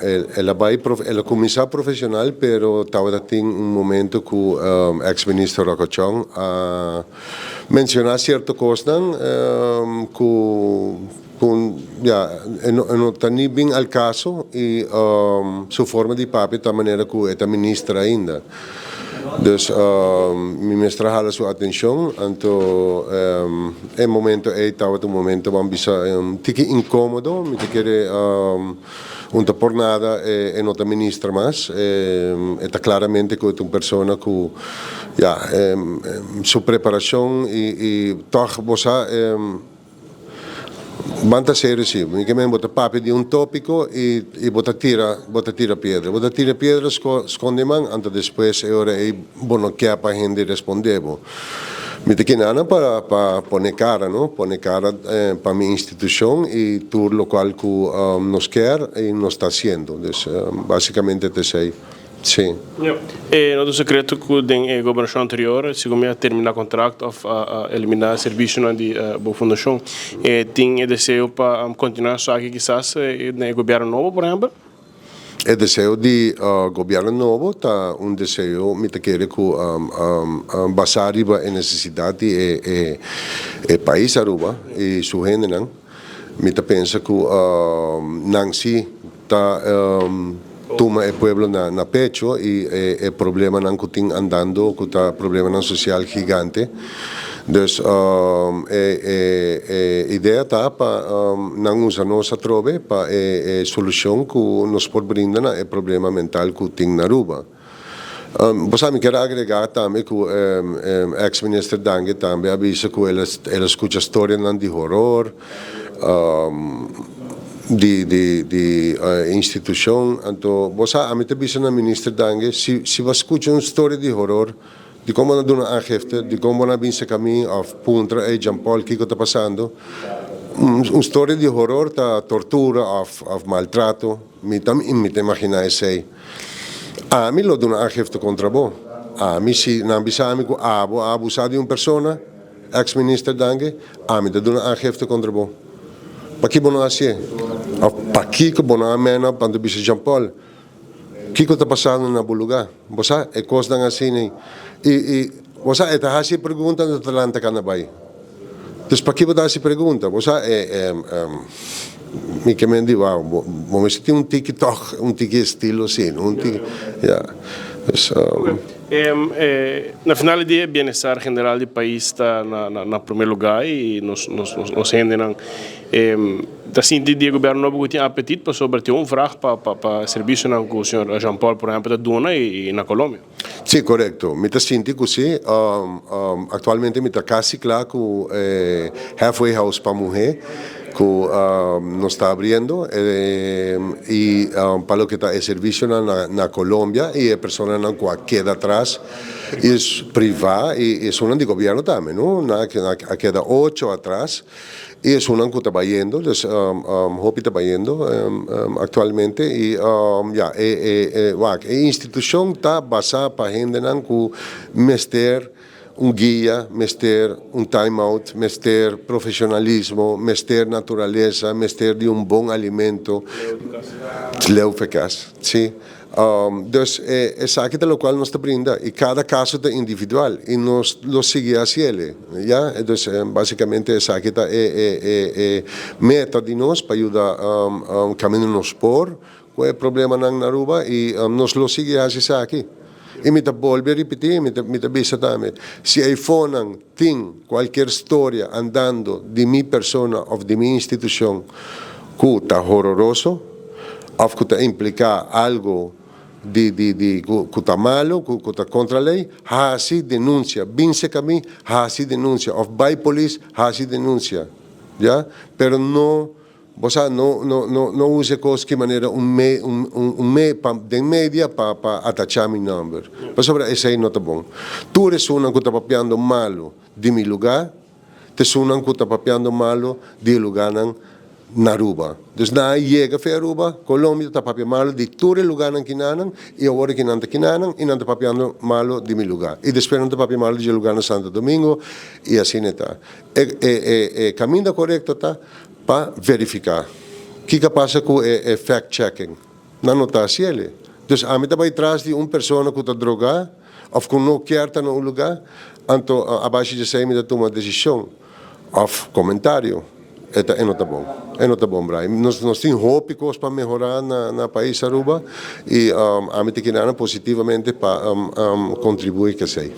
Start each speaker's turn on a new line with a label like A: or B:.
A: El a bay, el a cuminsa profesional, pero tabata tin un momento cu ex minister Rocco Chong a menciona cierto cosnan cu ya e no ta ni bin al caso y su forma di papia ta manera cu e ta minister ainda. Dus mi mester a hala su atencion, anto e momento ey tabata un momento, ban bisa, un tiki incomodo. Mi ta kere un ta por nada e no ta minister mas. E ta claramente cu e ta un persona cu ya su preparacion y toch bo sa. Ban ta serio si. Mi ke men bo ta papia di un topico y bo ta tira piedra. Bo ta tira piedra sconde man, anto despues e ora ey bo no kier pa hende responde bo. Mi ta kinana pa pone cara, no? Pone cara pa mi institucion y tur locual cu nos kier y nos ta haciendo. Dus basicamente ta esey. Si.
B: Ja. No ta secreto cu den e gobernacion anterior, segun mi, a termina contract of a elimina servicio di bo fundacion. Tin e deseo pa continua esaki kisas den gobierno nobo, por ehempel?
A: E deseo di gobierno nobo ta un deseo, mi ta kere cu basa riba e necesidad di e pais Aruba y su hendenan. Mi ta pensa cu nan si ta tuma e pueblo na pecho y e problemanan cu tin andando, cu ta problemanan social gigante. Dus e idea ta pa nan usa nos atrobe pa e solucion cu nos por brinda na e problema mental cu tin na Aruba. Bo sa, mi kier agrega tambe cu ex-minister Dange tambe a bisa cu el a scucha storianan di horror, di institucion. Anto, bo sa, ami ta bisa na minister Dange, si bo scucha un storia di horror, di con bo no duna aangifte, di con bo no bin serca mi of puntra: "Hey Jean Paul, kico ta pasando?" Un storia di horror ta tortura of maltrato, mi ta imagina esey. Ami lo duna aangifte contra bo. Ami si nan bisa ami cu abo a abusa di un persona, ex-minister Dange, ami ta duna aangifte contra bo. Pakico bo no haci? Of pakico bo no a man up anto bisa: "Jean Paul, kico ta pasando na bo lugar?" Bo sa, e cosnan asina. Y bo sa, e ta haci pregunta no ta lanta cana bay. Dus pakico bo ta haci pregunta? Bo sa, mi ke men di, wow, bo mester tin un tiki toch, un tiki estilo asina, un tiki, ja. Dus,
B: Na final di dia, bienestar general di pais ta na prome lugar y nos hendenan ta sinti di gobierno nobo cu tin apetit pasobra tin un vraag pa servicionan cu señor Jean Paul, por ehempel, ta duna y na Colombia.
A: Si, corecto. Mi ta sinti cu si. Actualmente mi ta casi cla cu halfway house pa muher cu nos ta habriendo y pa loke ta e servicio na Colombia y e personanan cu a keda atras e priva y esunnan di gobierno tambe, no? Na a keda ocho atras y esunnan cu ta bayendo, dus hopi ta bayendo actualmente y ja, wak, e institucion ta basa pa hendenan cu mester un guia, mester un time out, mester profesionalismo, mester naturalesa, mester di un bon alimento. Leu for cas, si. Dus esaki ta locual nos ta brinda y cada caso ta individual y nos lo sigui haciele, ja? Dus basicamente esaki ta e meta di nos pa yuda caminda nos por cu e problemanan na Aruba y nos lo sigui haci esaki. Y mi ta bolbe ripiti, mi ta bisa tambe, si iPhone tin cualkier storia andando di mi persona of di mi institucion cu ta hororoso of cu ta implica algo di cu ta malo, cu ta contra ley, haci denuncia, bin serca mi, haci denuncia, of bay polis, haci denuncia, ja? Pero no, bo sa, no usa cos cu manera un me pa, den media pa atacha mi nomber. Pasobra esey no ta bon. Tur esunnan cu ta papiando malo di mi lugar, ta esunnan cu ta papiando malo di lugarnan na Aruba. Dus nan a yega for di Aruba, Colombia, ta papia malo di tur lugarnan kinanan y awor cu nan ta kinanan y nan ta papiando malo di mi lugar. Y despues nan ta papia malo di lugar na Santo Domingo y asina ta. E caminda corecto ta pa verifica. Kico a pasa cu e fact checking? Nan no ta haci'e. Dus ami ta bay tras di un persona cu ta droga of cu no kier ta na un lugar, anto a base di esey mi ta tuma decision of comentario. E no ta bon. E no ta bon, Brian. Nos tin hopi cos pa mehora na pais Aruba y ami ta kere positivamente pa contribui cu esey.